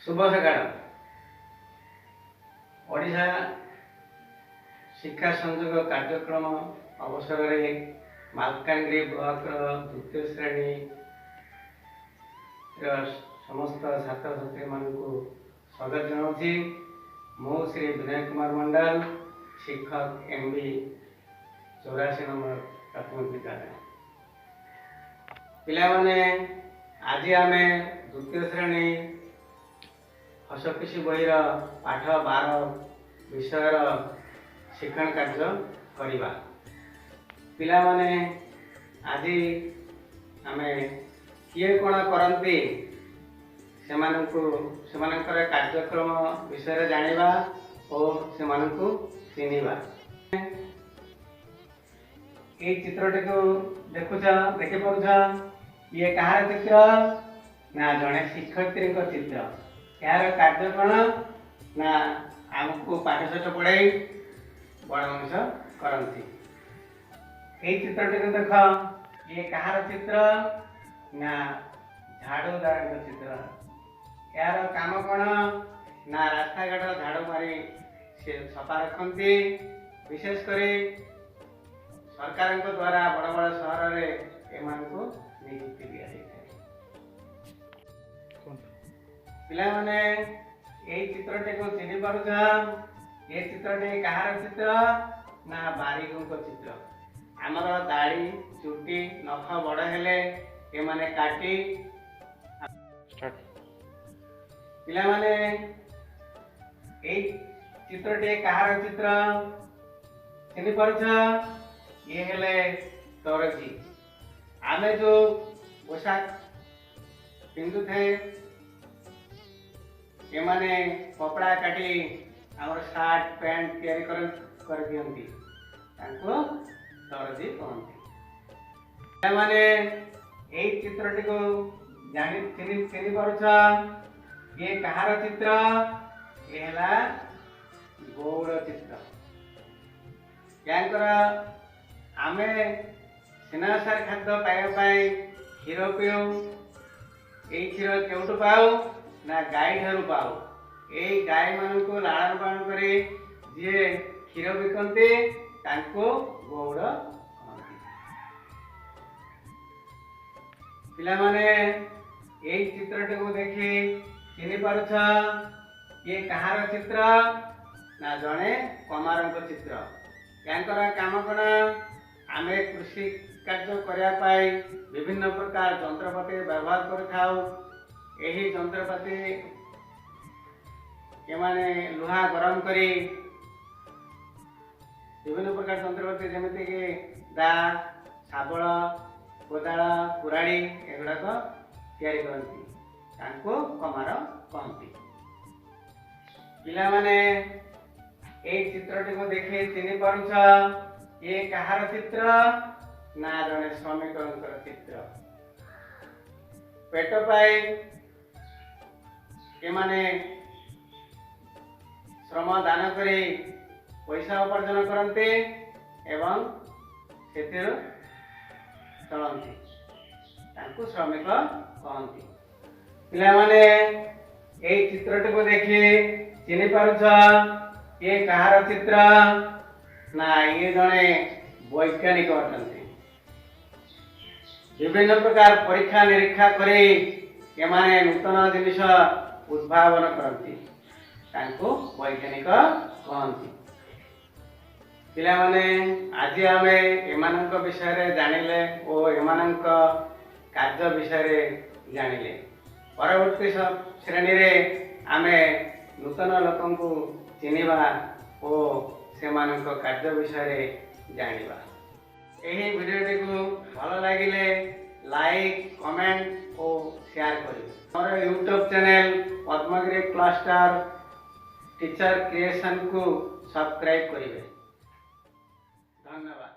ଶୁଭ ସକାଳ। ଓଡ଼ିଶା ଶିକ୍ଷା ସଂଯୋଗ କାର୍ଯ୍ୟକ୍ରମ ଅବସରରେ ମାଲକାନଗିରି ବ୍ଲକର ଦ୍ୱିତୀୟ ଶ୍ରେଣୀର ସମସ୍ତ ଛାତ୍ରଛାତ୍ରୀମାନଙ୍କୁ ସ୍ୱାଗତ ଜଣାଉଛି। ମୁଁ ଶ୍ରୀ ବିନୟ କୁମାର ମଣ୍ଡଳ, ଶିକ୍ଷକ, ଏମ୍ ବି 84 ନମ୍ବର ପ୍ରାଥମିକ ବିଦ୍ୟାଳୟ। ପିଲାମାନେ, ଆଜି ଆମେ ଦ୍ୱିତୀୟ ଶ୍ରେଣୀ ହସଖୁସି ବହିର ପାଠ 12 ବିଷୟର ଶିକ୍ଷଣ କାର୍ଯ୍ୟ କରିବା। ପିଲାମାନେ, ଆଜି ଆମେ କିଏ କ'ଣ କରନ୍ତି, ସେମାନଙ୍କୁ ସେମାନଙ୍କର କାର୍ଯ୍ୟକ୍ରମ ବିଷୟରେ ଜାଣିବା ଓ ସେମାନଙ୍କୁ ଚିହ୍ନିବା। ଏଇ ଚିତ୍ରଟିକୁ ଦେଖୁଛ, ଦେଖିପାରୁଛ? ଇଏ କାହାର ଚିତ୍ର ନା ଜଣେ ଶିକ୍ଷୟିତ୍ରୀଙ୍କ ଚିତ୍ର। ଏହାର କାର୍ଯ୍ୟ କ'ଣ ନା ଆମକୁ ପାଠଶାଠ ପଢ଼ାଇ ବଡ଼ ମଣିଷ କରନ୍ତି। ଏଇ ଚିତ୍ରଟିକୁ ଦେଖ, ଇଏ କାହାର ଚିତ୍ର ନା ଝାଡ଼ୁଦାରଙ୍କ ଚିତ୍ର। ଏହାର କାମ କ'ଣ ନା ରାସ୍ତାଘାଟ ଝାଡ଼ୁ ମାରି ସେ ସଫା ରଖନ୍ତି। ବିଶେଷ କରି ସରକାରଙ୍କ ଦ୍ୱାରା ବଡ଼ ବଡ଼ ସହରରେ ଏମାନଙ୍କୁ ନିଯୁକ୍ତି ଦିଆଯାଇଥାଏ। ପିଲାମାନେ, ଏଇ ଚିତ୍ରଟିକୁ ଚିହ୍ନି ପାରୁଛ? ଏ ଚିତ୍ରଟି କାହାର ଚିତ୍ର ନା ବାରିକଙ୍କ ଚିତ୍ର। ଆମର ଦାଢ଼ି, ଚୁଟି, ନଖ ବଡ଼ ହେଲେ ଏମାନେ କାଟି। ପିଲାମାନେ, ଏଇ ଚିତ୍ରଟି କାହାର ଚିତ୍ର ଚିହ୍ନି ପାରୁଛ? ଇଏ ହେଲେ ଦରଜି। ଆମେ ଯୋଉ ପୋଷାକ ପିନ୍ଧୁଥାଏ, ଏମାନେ କପଡ଼ା କାଟି ଆମର ସାର୍ଟ ପ୍ୟାଣ୍ଟ ତିଆରି କରିଦିଅନ୍ତି। ତାଙ୍କୁ ଦରଜି କହନ୍ତି। ପିଲାମାନେ, ଏଇ ଚିତ୍ରଟିକୁ ଜାଣି ଚିହ୍ନି ଚିହ୍ନି ପାରୁଛ? ଇଏ କାହାର ଚିତ୍ର? ଇଏ ହେଲା ଗଉଡ଼ ଚିତ୍ର। ୟାଙ୍କର ଆମେ ସ୍ନେହସାର ଖାଦ୍ୟ ପାଇବା ପାଇଁ କ୍ଷୀର ପିଉ। ଏଇ କ୍ଷୀର କେଉଁଠୁ ପାଉ ନା ଗାଈ ଠାରୁ ପାଉ। ଏଇ ଗାଈମାନଙ୍କୁ ଲାଳନ ପାଳନ କରି ଯିଏ କ୍ଷୀର ବିକନ୍ତି, ତାଙ୍କୁ ଗଉଡ଼ କହନ୍ତି। ପିଲାମାନେ, ଏଇ ଚିତ୍ରଟିକୁ ଦେଖି ଚିହ୍ନି ପାରୁଛ? ଇଏ କାହାର ଚିତ୍ର ନା ଜଣେ କମାରଙ୍କ ଚିତ୍ର। ୟାଙ୍କର କାମ କ'ଣ? ଆମେ କୃଷି କାର୍ଯ୍ୟ କରିବା ପାଇଁ ବିଭିନ୍ନ ପ୍ରକାର ଯନ୍ତ୍ରପାତି ବ୍ୟବହାର କରିଥାଉ। ଏହି ଯନ୍ତ୍ରପାତି ଏମାନେ ଲୁହା ଗରମ କରି ବିଭିନ୍ନ ପ୍ରକାର ଯନ୍ତ୍ରପାତି, ଯେମିତିକି ଦା, ଶାବଳ, କୋଦାଳ, କୁରାଢ଼ୀ, ଏଗୁଡ଼ାକ ତିଆରି କରନ୍ତି। ତାଙ୍କୁ କମାର କହନ୍ତି। ପିଲାମାନେ, ଏଇ ଚିତ୍ରଟିକୁ ଦେଖି ଚିହ୍ନି ପାରୁଛ? ଇଏ କାହାର ଚିତ୍ର ନା ଜଣେ ଶ୍ରମିକଙ୍କର ଚିତ୍ର। ପେଟ ପାଇଁ ଏମାନେ ଶ୍ରମ ଦାନ କରି ପଇସା ଉପାର୍ଜନ କରନ୍ତି ଏବଂ ସେଥିରୁ ଚଳନ୍ତି। ତାଙ୍କୁ ଶ୍ରମିକ କହନ୍ତି। ପିଲାମାନେ, ଏଇ ଚିତ୍ରଟିକୁ ଦେଖି ଚିହ୍ନି ପାରୁଛ? ଇଏ କାହାର ଚିତ୍ର ନା ଇଏ ଜଣେ ବୈଜ୍ଞାନିକ ଅଟନ୍ତି। ବିଭିନ୍ନ ପ୍ରକାର ପରୀକ୍ଷା ନିରୀକ୍ଷା କରି ଏମାନେ ନୂତନ ଜିନିଷ ଉଦ୍ଭାବନ କରନ୍ତି। ତାଙ୍କୁ ବୈଜ୍ଞାନିକ କହନ୍ତି। ପିଲାମାନେ, ଆଜି ଆମେ ଏମାନଙ୍କ ବିଷୟରେ ଜାଣିଲେ ଓ ଏମାନଙ୍କ କାର୍ଯ୍ୟ ବିଷୟରେ ଜାଣିଲେ। ପରବର୍ତ୍ତୀ ଶ୍ରେଣୀରେ ଆମେ ନୂତନ ଲୋକଙ୍କୁ ଚିହ୍ନିବା ଓ ସେମାନଙ୍କ କାର୍ଯ୍ୟ ବିଷୟରେ ଜାଣିବା। ଏହି ଭିଡ଼ିଓଟିକୁ ଭଲ ଲାଗିଲେ ଲାଇକ୍, କମେଣ୍ଟ ଓ ସେୟାର କରିବେ। ଆମର YouTube channel Padmagiri cluster teacher କ୍ରିଏସନ୍କୁ ସବସ୍କ୍ରାଇବ୍ କରିବେ। ଧନ୍ୟବାଦ।